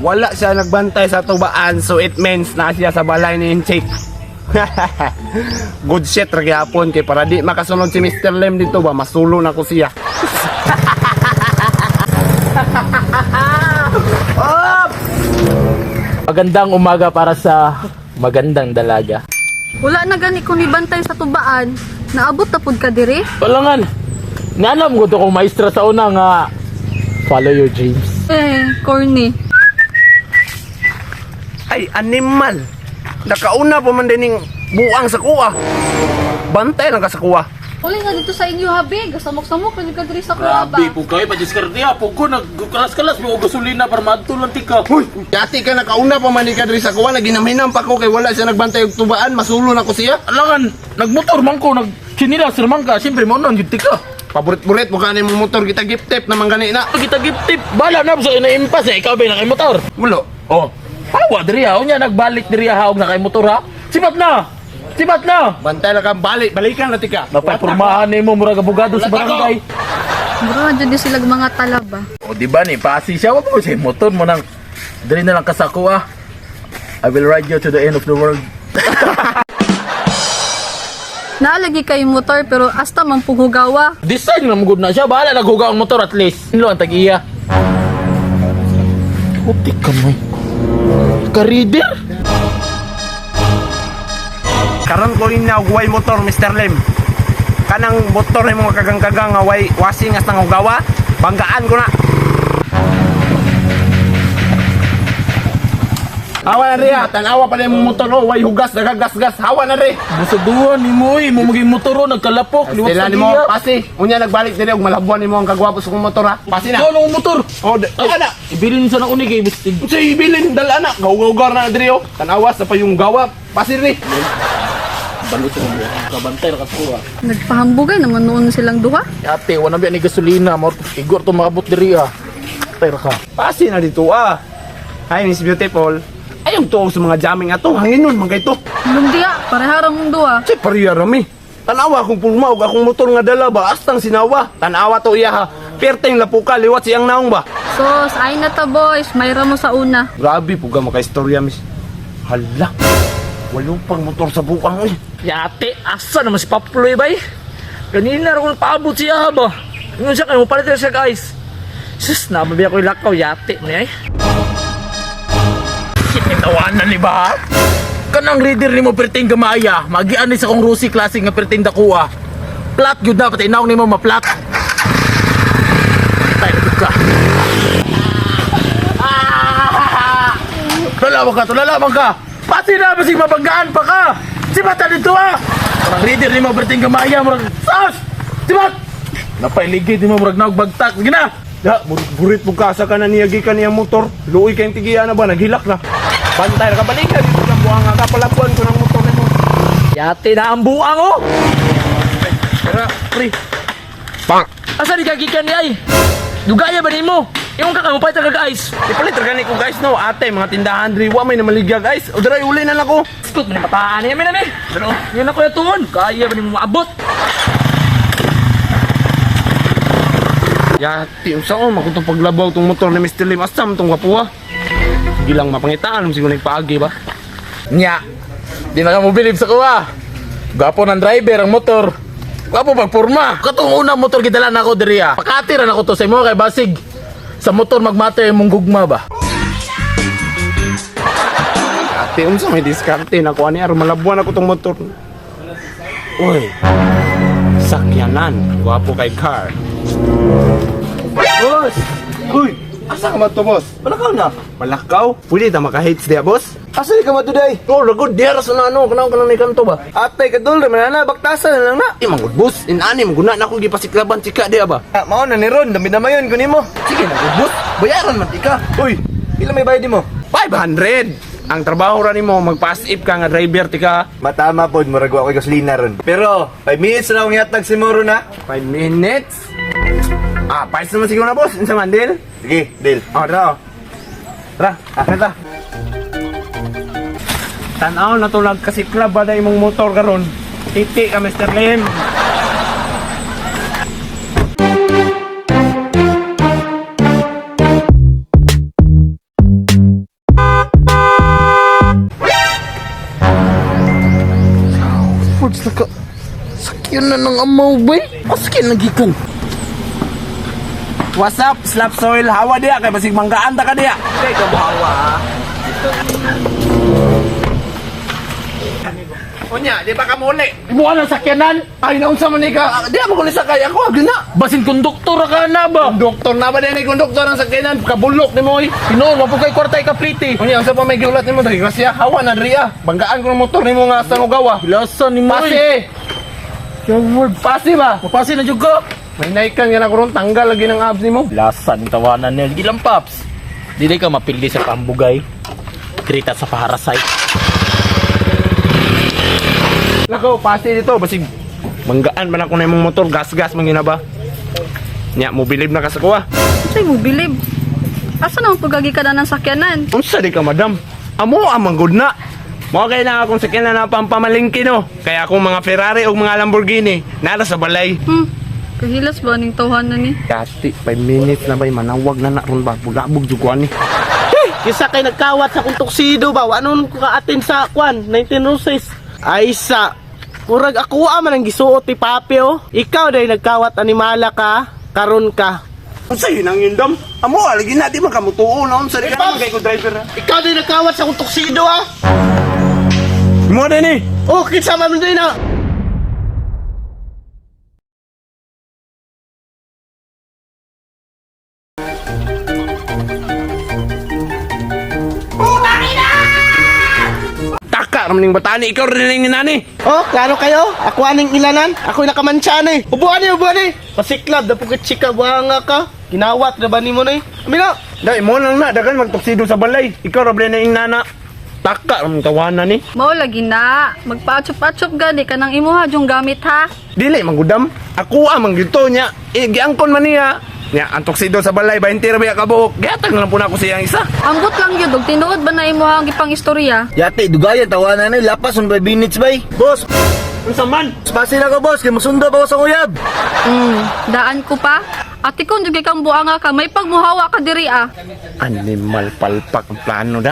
Wala siya nagbantay sa tubaan, so it means na siya sa balay ni Inchik. Good shit ra gyapon kay para di makasunod si Mr. Lim dito ba, masulo na ko siya. Magandang umaga para sa magandang dalaga. Wala na gani ko ni bantay sa tubaan. Naabot na pud ka diri. Palangan, nanam ko to kung maestra sa una nga follow your dreams. Eh, corny. Ay, animal. Nakauna pa man din ning buang sa kuha. Bantay lang ka sa kuha. Uli nga dito sa inyo habi, gasamok-samok pud ka diri sa kuha ba. Grabe po kayo, padiskarte ha. Po ko, nagkalas-kalas, may gasolina para maadto lang tika. Huy, dati ka nakauna pa man di ka diri sa kuha, naginamhinam pa ko kay wala siya nagbantay og tubaan, masulo na ko siya. Alangan, nagmotor man ko, nagchinilas man ka, siyempre mo nang yun tika. Paborit-borit mo kanin mo motor kita gift tip naman gani na. Kita gift tip, bala na sa inaimpas eh, ikaw ba yung nakaimotor? Wala. Oh, hawa diri ha, unya nagbalik diri ha, og nakaimotor ha. Sibat na! Sibat na! Bantay lang ka, balik, balikan na tika. Napapurmahan nimo murag abogado sa barangay. Mura na jud sila mga talaba. O di ba ni pasi siya wa po siya motor mo nang diri na lang kasako ah. I will ride you to the end of the world. Naalagi kay motor pero asta man pughugawa. Design na mugod na siya, bahala naghuga ang motor at least. Inlo ang tag-iya. Putik ka mo. Ka-reader? Karon ko rin na way motor, Mr. Lim. Kanang motor ni mga kagang-kagang nga way wasing as nang hugawa, banggaan ko na. Hawa na rin ha, tanawa pa na yung motor, oh, way hugas, nagagas-gas, hawa na rin. Busaduan ni mo eh, mo maging motor oh, nagkalapok, liwat Sila sa ni mo, iya. pasi. Unya nagbalik diri og malabuan nimo ang kagwapo sa kong motor ha. Pasi na. Ikaw lang ang motor. Oh, Ay, ana. Ibilin sa nang unig eh. Bistig. Unsay ibilin dala na, gawgawgar na diri oh. Tanawa sa pa yung gawa. Pasi ri. Balot sa mga kabantay ra ka. Nagpahambugay naman noon silang duha. Ate, wala biya ni gasolina, mo igor to maabot diri ah. Tayra ka. Pasi na dito ah. Hi Miss Beautiful. Ayong tuog sa mga jamming ato, hanginon man kay to. Lundia, parehara mong duha. Say pareha rami. Tanawa akong pulma og akong motor nga dala ba astang sinawa. Tanawa to iya ha. Perteng lapuka liwat siyang naong ba. Sos, ay na ta boys, mayra mo sa una. Grabe pug ka makaistorya miss. Hala. Walo pang motor sa bukang eh. Yate, asa naman si Paploy bay? Ganina ra ko paabot siya ba? Ingon siya kayo, palit siya guys. Sus, namabi ako yung lakaw, yate mo niya eh. Shit, nitawanan ni ba? Kanang reader nimo perting gamaya, magian ni sa kong Rusi classic nga perting dakuha. Plat gyud na pati naong nimo maplat. Tayo na ka. Ah! Lalaban ka, to lalaban ka. Pati na basig mabanggaan pa ka. Sibat na dito ah. Kanang reader nimo perting gamaya murag sas. Sibat. Napailigid nimo murag naog bagtak. Sige na. Ya, burit pug ka sa kanan niya gikan niyang motor. Luoy kayong tigiya na ba naghilak na. Bantay ra ka balikan dito ng buhanga ka palabuan ko ng motor nimo. Yate na ang buang oh! Tara, pre. Bang. Asa di kagikan ni ay? Dugaya ba nimo? Ingon ka kamo palit ka guys. Ipalit ra gani ko guys no, ate mga tindahan diri wa may namaligya guys. O diri uli na lang ko. Skut man mataan niya mi. Pero yun ako yung tuon. Kaya ba nimo maabot? Yati unsa o makutong paglabaw tong motor ni Mr. Lim asam tong gwapo ha. Sige lang mapangitaan mo siguro nagpaagi ba. Nya. Di na ka mo bilib sa kuha. Gwapo ng driver ang motor. Gwapo pagpurma. Katong una motor gidala na ako diri ah. Pakati ra nako to sa imo kay basig. Sa motor magmata imong gugma ba. Ate unsa may diskarte na ko ani aron malabuan ako tong motor. Uy. Sakyanan, gwapo kay car. Boss! Uy, asa ka man to, boss? Palakaw na. Palakaw? Pwede ta maka-hits diya, boss? Asa di ka matuday? Oh, lagod diya ra sa na ano, kanang kanang kanto ba? Atay ka dol, manana baktasan na lang na. Di man gud boss, inani man guna na ako gipasiklaban chika diya ba? Ah, mao na ni Ron, dami na mayon kunin mo. Sige na gud boss, bayaran man tika. Uy, pila may bayad nimo? 500. Ang trabaho ra nimo magpass if ka nga driver tika. Matama pod, murag wa ko'y gasolina ron. Pero 5 minutes na akong yatag si Moro na. 5 minutes. Ah, payos naman siguro na boss. Unsa man deal? Sige, deal. Oh, tara. Oh. Tara, ah, ta. Tanaw na tulag kasi club ba na imong motor karon. Titi ka Mr. Lim. Sakyanan ng amaw bay. Aski nagikan. What's up, slap soil? Hawa diya kay basig manggaan ta ka diya. Kay ka hawa. Unya, di ba ka muli? Imuha ng sakyanan. Ay, naunsa man ni ka? Di mo ko ni sakay ako, agna. Basin konduktor ra ka na ba? Doktor na ba din ni konduktor ang sakyanan? Kabulok ni mo oy. Tinuod wa po kay kwarta ikaplite. Unya, unsa pa may giulat nimo diri? Grasya, hawa na diri ah. Banggaan ko ng motor nimo nga sa Nugawa. Lasa ni mo. Pasi. Pasi ba? Mapasi na jud ka. May naikan nga na karon tanggal lagi ng abs nimo. Lasa ni tawanan niya. Gilang paps. Dili ka mapildi sa pambugay. Krita sa paharasay. Lakaw, pasi dito basig manggaan man ako na imong motor, gas-gas man gina ba? Nya, mo bilib na ka sa kuha. Unsay mo bilib? Asa naman pagagi ka na ng sakyanan? Unsa di ka, madam? Amo ang manggod na. Mao kay na akong sakyanan na pampamalingki no. Kaya akong mga Ferrari o mga Lamborghini nara sa balay. Kahilas ba ning tawhanan ni? Dati, 5 minutes na bay manawag na na ron ba bulabog jud ko ani. Kisa kay nagkawat sa kong tuxedo ba, wa nun ko ka-attend sa kwan, 19 roses. Ay sa, murag ako man ang gisuot ni papi oh. Ikaw dahil nagkawat animala ka, karon ka. Unsa yun ang indom? Amo lagi na di man kamutuo na unsa di ka naman kay ko driver. Ikaw dahil nagkawat sa kong tuxedo ah. Mo din ni. Oh, kinsa man din na. Taka raman ning batani ikaw rin ning nani. Oh, klaro kayo? Ako aning ilanan? Ako'y nakamantsa na eh. Ubuan eh, ubuan eh. Pasiklab, dapukit chika, buhanga ka. Ginawat na ba ni mo na eh? Amina! Dai mo lang na dagan magtuksido sa balay. Ikaw ra na ning nana. Taka raman tawanan ni. Mao lagi na. Magpa-achop-achop gani kanang imuha jung gamit ha. Dili manggudam. Ako ang manggito niya. Eh, giangkon man niya. Nya, ang tuxedo sa balay, 20 ra ba ka buok. Gihatag na lang po na ako siyang isa. Ambot lang yun, og tinuod ba na imuha ang gipang istorya? Yati, dugayan, tawanan na lapas on 5 minutes bay. Boss, Unsa man? pasi na ko boss, kay musundo pa ko sa kuyab. Daan ko pa. Ate kon jud kay kang buanga ka, may pagmuhawa ka diri ah. Animal palpak ang plano da.